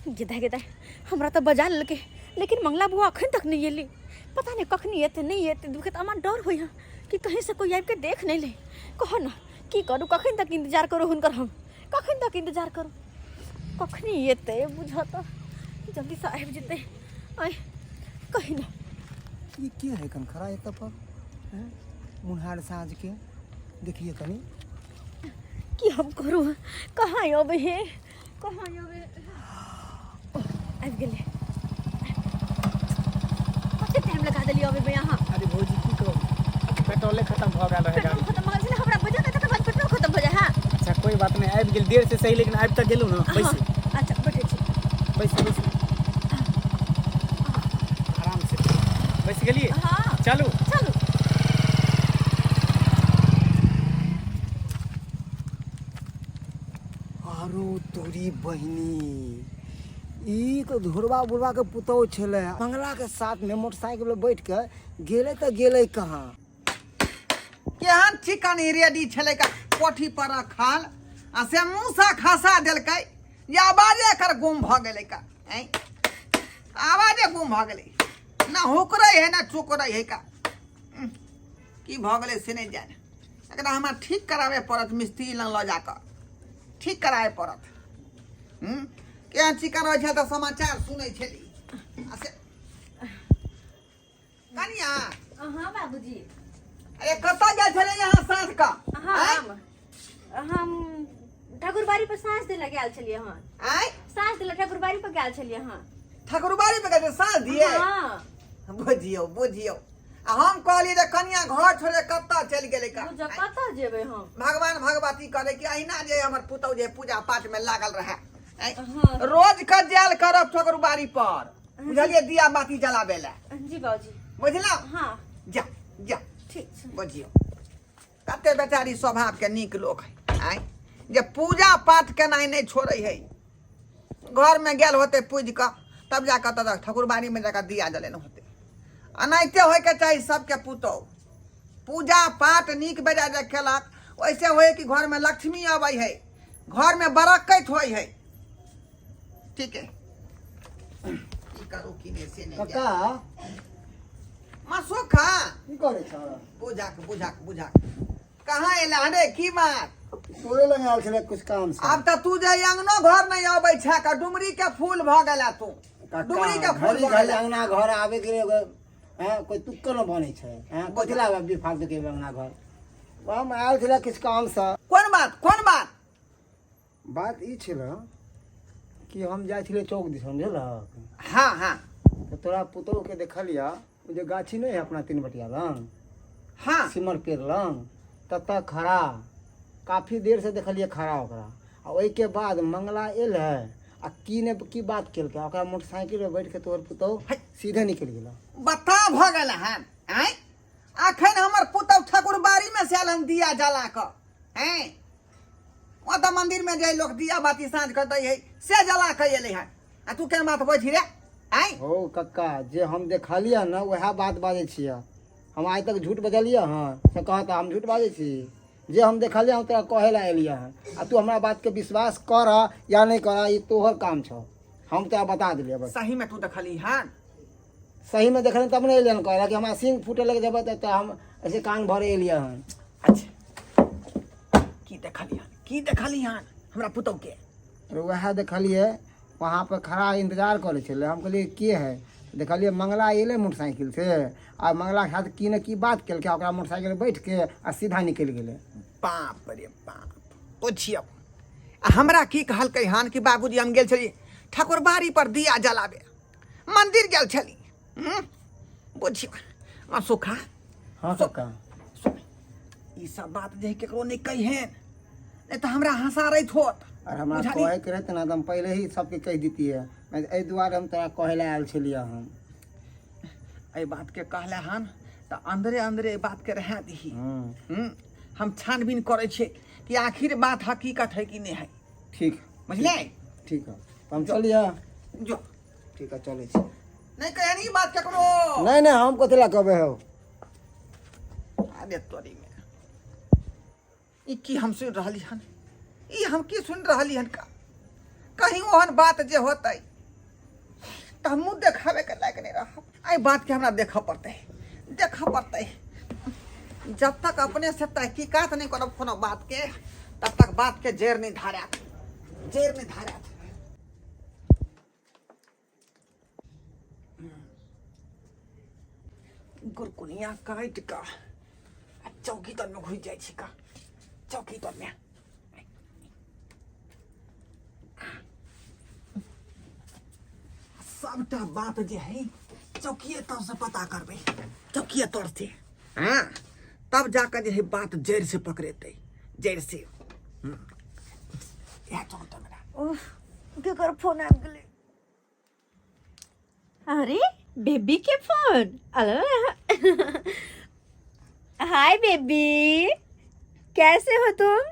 गेदा गेदा हमरा तऽ बजा लेलकै, लेकिन मंगला बुआ अखन तक नहि एली। पता नहि कखनी एतै नहि एतै। दुखे तऽ हमरा डर होइए कि कहींसँ कोइ आबिके देख नहि लै। कहऽ ने की करू, कखन तक इन्तजार करू हुनकर, हम कखन तक इन्तजार करू, कखनी एतै? बुझऽ तऽ जल्दीसँ आबि जेतै। आँय कही ने। ई के है कन खड़ा एतऽ पर हैं? मुन्हार साँझ के देखिए कनी। की हम करू? कहाँ अबै हे, कहाँ अबै? आबि गेलै। कते टाइम लगा देलियै अबै में अहाँ? अरे भौजी, की कहू, पेट्रोले खत्म भऽ गेल रहे। पेट्रोल गाड़ी खत्म भऽ गेल छलै, हमरा बजा तकर बाद पेट्रोल खत्म भऽ जाइ? हाँ। अच्छा, कोई बात नहीं, आबि गेल। देर से सही, लेकिन आबि तऽ गेलहुँ ने। बैसू। हाँ, अच्छा, बैठे छी। बैसू बैसू, आराम से बैस गेलियै? हाँ। चलू। चलू। आरो तोरी बहिनी, ई तऽ धुरबा बुढ़बा के पुतोह छलै। मंगला के साथ में मोटरसाइकिल पर बैठ के गेलै तऽ गेलै कहाँ? केहन चिकन रेडी छलै का कोठी पर रखल, आ से मुँहसँ खसा देलकै जे आवाजे एकर गुम भऽ गेलै का। ऐं, आवाजे गुम भऽ गेलै, ना हुकरै है ना चुकरै है का। की भऽ गेलै से नहि जाने। एकरा हमरा ठीक कराबे पड़त, मिस्त्री लग लऽ जाकऽ ठीक कराबे पड़त। केहन चिकन रहै छल तऽ समाचार सुनै छली आ से कनिया। हाँ बाबूजी। अरे, कतऽ गेल छलै यहाँ साँझ कऽ? आँय? हम ठाकुरबाड़ी पर साँझ दै लए गेल छलियै हँ। आँय? साँझ दै लए ठाकुरबाड़ी पर गेल छलियै हँ। ठाकुरबाड़ी पे गेल छलै साँझ दिए? हाँ। बुझियौ बुझियौ, आ हम कहलियै जे कनिया घर छोड़े कतऽ चलि गेलै का। बुझ, कतऽ जेबै हम? भगवान भगवती करे कि अहिना जे हमर पुतहु जे पूजा पाठ में लागल रहे। आँय? हाँ। रोज के जायल करब ठाकुरबाड़ी पर, बुझलियै? दिया बाती जलाबे लए। जी बाबूजी। बुझलहुँ? हाँ। जा जा। ठीक छै। बुझियौ कते बेचारी स्वभाव के नीक लोक है, आँय, जे पूजा पाठ केनाइ नहि छोड़ै है। घरमे गेल होतै पूजि कऽ, तब जा कऽ तब ठाकुरबाड़ीमे जा कऽ दिया जलेने होतै। एनाहिते होइके चाही सबके पुतोहु। पूजा पाठ नीक बेजाय जे केलक, ओहिसे होइ कि घरमे लक्ष्मी अबै है, घरमे बरक्कैत होइ है। ठीक है, की करू की नहि से नहि। कक्का। मसोखा। की करै छ? बुझाक बुझाक बुझाक, कहाँ एला रे? की बात? तोरे लग आयल छलै कुछ काम से। आब तऽ तू जे अंगनो घर नहीं अबै छै का, डुमरी के फूल भऽ गेला तू। कक्का, डुमरी के फूल घड़ी भऽ घड़ी गेला। अंगना घर आबे के एगो हैं कोई तुक्को न बनै छै हैं। कथी ला बेफालतू के अंगना घर? हम आयल छलै किछु काम से। कोन बात, कोन बात? बात ई छलै कि हम जाइ छलियै चौक दिस, समझलहक? हाँ हाँ। तऽ तोरा पुतोहु के देखलियऽ, ओ जे गाछी नहि है अपना तीन बटिया लग? हाँ। सिमर पेड़ लग ततऽ खड़ा, काफी देर से देखलियै खड़ा ओकरा। आ ओहिके बाद मंगला एलै आ की ने की बात केलकै, ओकरा मोटरसाइकिल पर बैठ के तोहर पुतोहु सीधे निकलि गेलौ। बता भऽ गेल हन? आँय, अखन हमर पुतहु ठाकुरबाड़ी में से आयल हन दिया जला कऽ। आँय, ओतऽ मंदिर में जे लोक दिया बाती साँझ कऽ दै है से जला कऽ एलै हन, आ तू केना बात बजही रे? आँय। हो कक्का, जे हम देखलियै ने वएह बात बाजै छियै हम। आइ तक झूठ बजलियै हँ से कह तऽ? हम झूठ बाजै छी? जे हम देखलियै हम तोरा कहै लए एलियै हँ। आ तू हमरा बातके विश्वास कर या नहि कर, ई तोहर काम छौ। हम तोरा बता देलियै बस। सही में तू देखली हन? सहीमे देखलियै तब ने एलियै हन कहै लए कि हमरा सींग फूटऽ लगे जब तऽ हम ऐसे कान भरे एलियै हन। अच्छा, की देखली हन, की देखली हन हमरा पुतहु के? अरे, वएह देखलियै, वहाँ पर खड़ा इंतजार करै छलै। हम कहलियै के है? देखलियै मंगला एलै मोटरसाइकिल से आ मंगलाके साथ की ने की बात केलकै, ओकरा मोटरसाइकिल बैठ के आ सीधा निकलि गेलै। बाप रे बाप, पुछियौ, आ हमरा की कहलकै हन कि बाबूजी, हम गेल छली ठाकुरबाड़ी पर दिया जलाबे, मंदिर गेल छली। बुझियौ आ सुखा। हाँ कक्का। सुन, ई सब बात जे केकरो नहि कहिहेन, नहि तऽ हमरा हंसा रहित होत। और हमरा बुझलियै? कहैके रहते ने तऽ हम पहिले ही सबके कहि दितियै। एहि दुआरे हम तोरा कहै लए आयल छलियै हन। एहि बातके कहले हन तऽ अंदरे अंदरे एहि बातके रहए दही। हम छानबीन करै छियै कि आखिर बात हकीकत है कि नहि है। ठीक। बुझलियै? ठीक है, तऽ हम चलियै। जो। ठीक है, चलै छी। नहि कहियन ई बात केकरो। नहि नहि, हम कथी लए कहबै हौ। अरे तोरी में, ई की हम सुनि रहली हन? ई हम की सुनि रहली हन? का कहीं ओहन बात जे होतै तऽ हम मुँह देखाबैके लायक नहि रहब। एहि बातके हमरा देखऽ पड़तै, देखऽ पड़तै। जब तक अपने से तहकीकात नहि करब कोनो बातके, तब तक बातके जड़ि नहि धरायत, जड़ि नहि धरायत। गुरकुनिया काटि कऽ आ चौकी तरमे घुसि जाइ छी का, चौकी तरमे सबटा बात जे है चौकिए तर से पता करबै, चौकिए तर से। हाँ, तब जाकर जे है बात जड़ से पकड़ेतै, जड़ से। इएह चौक मेरा। ओह, केकर फोन आबि गेलै? अरे बेबी के फोन। अरे हाय बेबी, कैसे हो तुम?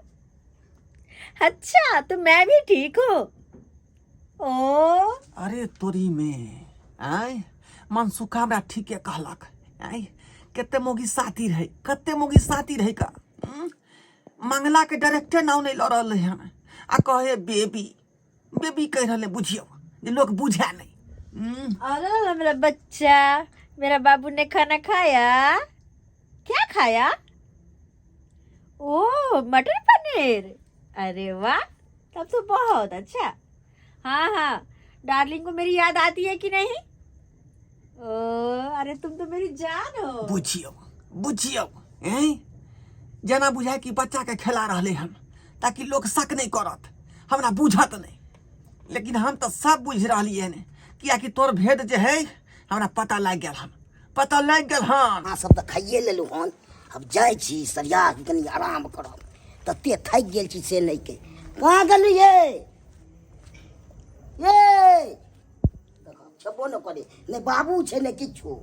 अच्छा तो मैं भी ठीक हूँ। ओ अरे तोरी में आय मनसुखा हमरा ठीके कहलक। आय कते मोगी साथी रहे, कते मोगी साथी रहे का। मंगला के डायरेक्टे नाव नहीं लऽ रहल हन आ कहे बेबी बेबी कह रहल, बुझियो जे लोग बुझे नहीं। अरे मेरा बच्चा, मेरा बाबू ने खाना खाया? क्या खाया? ओ मटर पनीर, अरे वाह, तब तो बहुत अच्छा। हाँ हाँ, डार्लिंग को मेरी याद आती है कि नहीं? ओ अरे तुम तो मेरी जान हो। बुझियो बुझियो, हैं जेना बुझाय कि बच्चा के खेला रहले हन ताकि लोग शक नहीं करत, हमरा बुझत नहीं, लेकिन हम तो सब बुझ रहलिए हन, कियाकि तोर भेद जे है हमरा पता लागि गेल हन, पता लागि गेल हन। अहाँ सब तऽ खाइए लेलहुँ हन, अब जाइ छी सरिया के कनि आराम करब, तते थाकि गेल छी से नहि के। कहाँ गेलियै ये? छेबो नहि करै, नहि बाबू छै नहि किछु।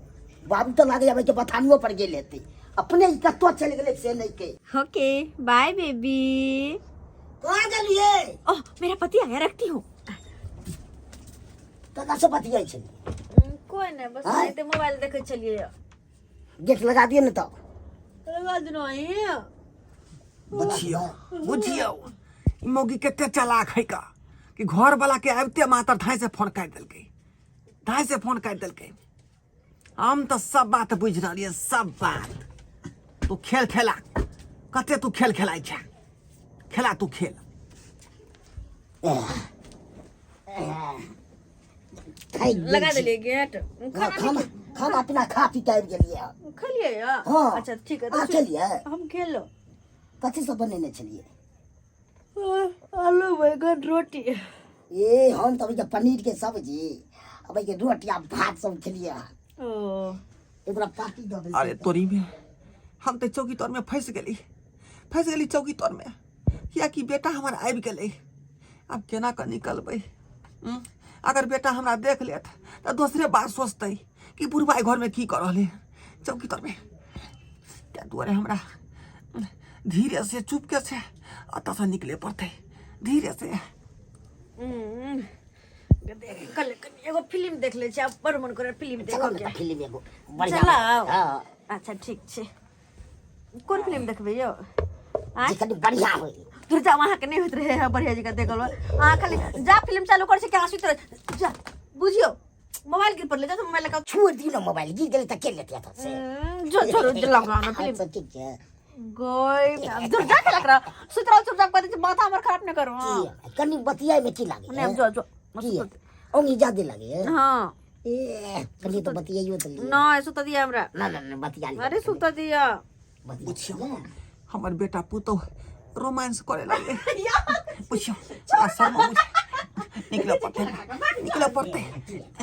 बाबू तऽ लागैए आब एहिके बथानियो पर गेल हेतै, अपने ई कतऽ चलि गेलै से नहि के। ओके बाय बेबी। कहाँ गेलियै? ओह मेरा पति आया, रखती हूँ। ककरा से बतियाइ छलियै? कोई नहीं, बस आँय? तो मोबाइल देखे चलिए। गेट लगा दिए ने तब। लगा देना है। बुझियौ बुझियौ, ई मौगी कते चालाक है का कि घर वाला के आबिते मात्र धाय से फोन काटि देलकै, धाय से फोन काटि देलकै। हम तऽ सब बात बुझि रहलियै, सब बात। तू खेल खेला, कते तू खेल खेलाइ छै, खेला तू खेल। थाकि गेल लगा छी। देलियै गेट। हाँ, खाना खाना पीना खा पी के आबि गेलियै हन। खेलियै? हाँ। अच्छा ठीक है। अहाँ खेलियै? हम खेलो। कथी सब बनेने छलियै? आलू बैगन रोटी। ए हम तऽ अभी पनीर के सब्जी अब के रोटी आ भात सब खेलियै हन। ओ एकरा पार्टी दऽ देलकै। अरे तोरी में हम तऽ चौकी तर में फंसि गेली, फंसि गेली चौकी तर में, कियाकि बेटा हमर आबि गेलै, आब केना कऽ निकलबै? अगर बेटा हमरा देख लेत तऽ दोसरे बात सोचतै कि बुढ़बा एहि घरमे की कऽ रहलै चौकी तरमे। ताहि दुआरे हमरा धीरे से चुपके से एतऽसँ निकले पड़तै, धीरे से। कल एगो फिल्म देख लै छी, आब बड़ मन करे फिल्म चलो देखऽ ने के। फिल्म एगो बढ़िया। चलाउ। हाँ। अच्छा ठीक छै, कोन फिल्म देखबै यौ? आँय? जे कनि बढ़िया होय। दूर जाउ, अहाँके नहि होइत रहै है बढ़िया जकाँ देखल। अहाँ खाली जा फिल्म चालू करै छै कि अहाँ सुति रहै जा, बुझियौ मोबाइल गिर पड़लै, जा मोबाइल लगा। छोड़ि दियौ ने, मोबाइल गिर गेलै तऽ के लेतै एतऽ से? जो छोड़ू, लगाउ ने फिल्म। अच्छा ठीक छै। गोय दूर जा, खेला करा सुति रहू चुपचाप, कह दै छी माथा हमर खराब नहि करू। की कनि बतियाइ मे की लागै? नहि जो जो। की ओंगी जादे लागै? हाँ। ए कनि तऽ बतियाइयो तऽ लिअ। नहि सुतऽ दिअ हमरा। ना ना ना, बतिया लिअ। अरे सुतऽ दिअ। बतिया। हमर बेटा पुतोह रोमांस करे लगले, बुझियो आ शर्म निकले पड़ते, निकले पड़ते।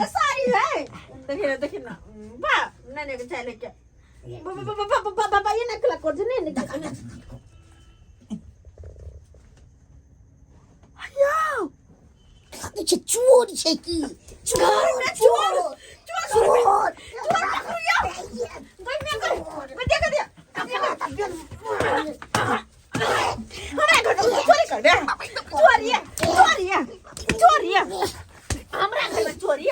सारी है, देखिए देखिए ना बा, नहीं नहीं चाय लेके बा बा बा बा बा बा, ये नकला कर दे, नहीं नहीं। आयो ई छै चोर छै की? चोर चोर चोर चोरी चोरी चोरी, हमरा घर में चोरी!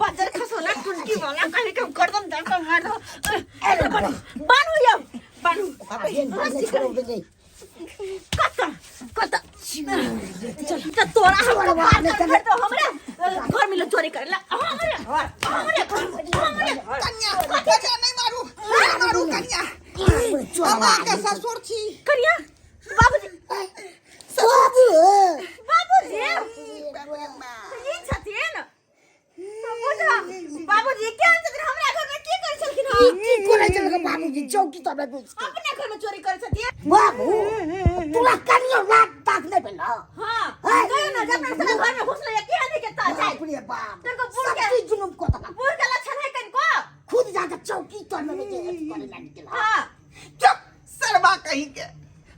बजर खसोला टुनकी वाला कहीं के गर्दन धड़कन मार दो। बानू यौ बानू। कत कत चल त तोरा हमरा घर में मिलो। चोरी करे ला हमरे हमरे हमरे। कन्या, कन्या, नहीं मारू, नहीं मारू कन्या। हम अहाँके ससुर छी। करिया बाबूजी। बाबू। बाबूजी, ई छथिन बाबूजी। बाबूजी केहन छथिन? हमरा घर में की करै छलखिन हँ? की करै छलक बाबूजी चौकी तर घुसि के? अपने घर में चोरी करै छथिन। बाबू, तोरा कनियो लाज ताक नहि भेल? हाँ। हैं? कहियो ना, जब अपना घर में घुसलै केहन है के ता जाय। बाप रे बाप। तेरे को बूढ़ सब चीज जुलुम कऽ देलक। बूढ़ के लक्षण है कनिको। खुद जाके चौकी तर में जे अथी करे लागि गेल। हाँ। चुप सरबा कहीं के,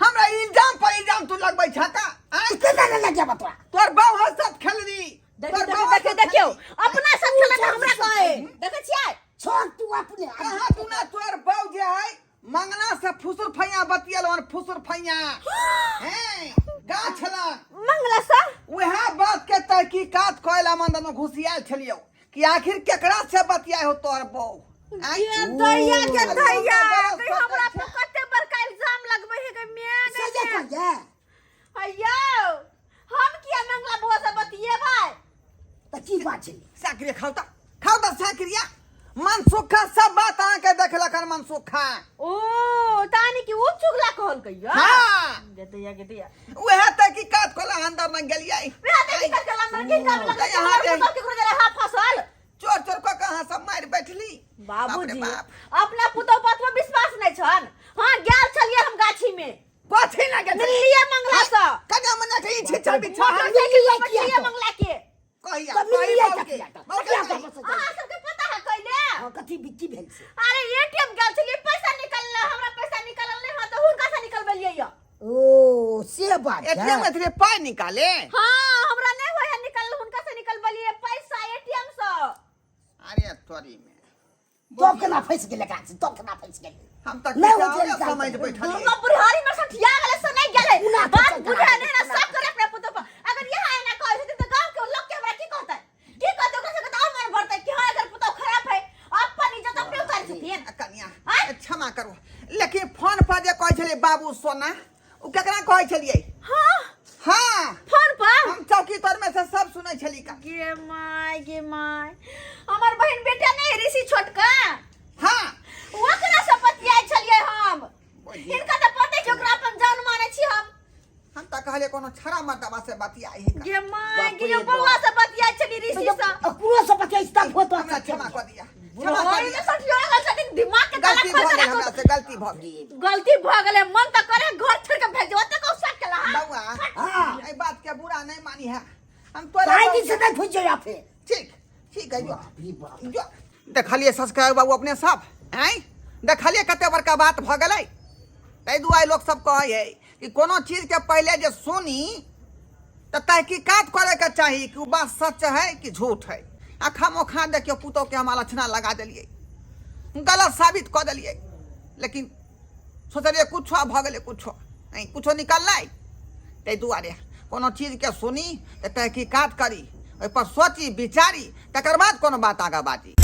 हमरा इल्जाम पर इल्जाम तू लगबै छह का, आँय? केना नहि लगिया तोरा? तोर बाप हंसत खेलनी। देखियौ। तोर देखियौ। बाप देखियौ हंसत। देखियौ, अपना सब खेलत हमरा कहे, देखै छियै? छोड़ तू अपने। कहाँ तू ना, तोर बाप जे है मंगना से फुसुर फैया बतियल और फुसुर फैया हैं गाछ लग। मंगला सा? वएह बात के तहकीकात कएला मंदन में घुसियाल छलियौ कि आखिर केकरा से बतियाय हो तोर बहू, आँय? ये दैया के दैया। गलत गई, हमरा सोचै पर कते बड़का इल्जाम लगबै है गई मैं। से जे कहिए। अय्यो, हम किया मंगला बुआ से बतियेबै? तऽ की बात छै? साकरिया खाउ तऽ, खाउ तऽ साकरिया। मनसुखा सब बात अहाँके देखलक हन मनसुखा। ओ तानी कि उ चुगला कहल कहियो? हाँ। गे दैया, गे दैया। वएह तहकीकात कएला अंदर में गेलियै। वएह तहकीकात कएला अंदर की काम लगै? तऽ यहाँ के- केकरो जरा हाथ फसल। चोर चोर कऽ के अहाँ सब मारि बैठली। बाप रे बाबूजी, बाप। अपना पुतोह पर तो विश्वास नहीं छन। हाँ, गेल छलियै हम गाछी में। कथी लगे? मिललियै मंगला से। कन्या मने के ई छिछा बिछा। मोटरसाइकिल मिललियै पर किया छियै तो? मंगला के। कहिया? तऽ मिललियै कही कथी? बाबूके। तऽ बाबूके कहिया कही। तऽ बस अहाँ सबके पता है कैले? हाँ, कथी बिक्की भेल से? अरे, एटीएम गेल छलियै पैसा निकालल, हमरा पैसा निकालल नहीं हाँ, तऽ हुनका से निकलबेलियै यऽ। ओ से बात छै। एटीएम में थे पाइ निकाले? हाँ, हमरा नहीं होय है निकालल, हुनका से निकलबेलियै पैसा एटीएम से। अरे तोरी में। तो केना फँसि गेलै एकरा से? तो केना फँसि गेलै? हम तऽ नहि किछु हो गेल आओर जान। समझ बैठलियै। हम बुढ़ारी में सठिया गेलै से नहीं गेलै। कोना के बात चलता बुझे है? नहीं ना, सब करे अपने पुतोह पर। अगर यहाँ एना कहै छथिन तऽ गाँव के लोग के हमरा की कहतै? की कहतै? ओकरा सबके तऽ और मन भरतै कि हाँ, एकर पुतोह खराब है, अपन इज्जत अपने उतारै छथिन। आ कन्या, आँय? क्षमा करू, लेकिन फोन पर जे कहै छलियै बाबू सोना, ओ केकरा कहै छलियै? हाँ। हाँ। फोन पर हम चौकी तर में से सब सुनै छली का। गे my, गे my, हमर बहिन बेटा नहीं ऋषि छोटका? हाँ। ओकरा से बतियाइ छलियै हम। बुझलियै। हिनका तऽ पते छै, ओकरा अपन जान मानै छी हम। हम तऽ कहलियै कोनो छड़ा मर्दबा से बतियाइ है का। गे my, बाप गे रे बौआ से बतियाइ छली ऋषि से। अकरो से बतियाइ तब होतो। हमरा क्षमा कऽ दिया, क्षमा कऽ बुढ़ारी दिया। में सठिया गेल छथिन, दिमाग के ताला गलती खोल भऽ के गेल राखू। हमरा से गलती भऽ गेल। गलती भऽ गेलै, मन तऽ करे घर छोड़ के भेज, ओते कौशा केला हाँ? बौआ। हाँ। एहि बात के बुरा नहीं मानी है, हम तोरे ताहि बाबू दिन से नहि फँसि जाइया फेर। ठीक ठीक है, जो। बाप रे बाप। जो देखलियै सब्सक्राइबर बाबू अपने सब आँय, देखलियै कते बड़का बात भऽ गेलै। ताहि दुआरे लोक सब कहै है कि कोनो चीजके पहिले जे सुनी तऽ तहकीकात करैके चाही कि ओ बात सच है कि झूठ है। आ खामोखा देखियौ, पुतोहके हम आलोचना लगा देलियै, गलत साबित कऽ देलियै, लेकिन सोचलियै कुछो भऽ गेलै, कुछो नहीं, कुछो निकललै। ताहि दुआरे कोनो चीजके सुनी तऽ तहकीकात करी, ओहिपर सोची विचारी, तकर बाद कोनो बात आगाँ बाजी।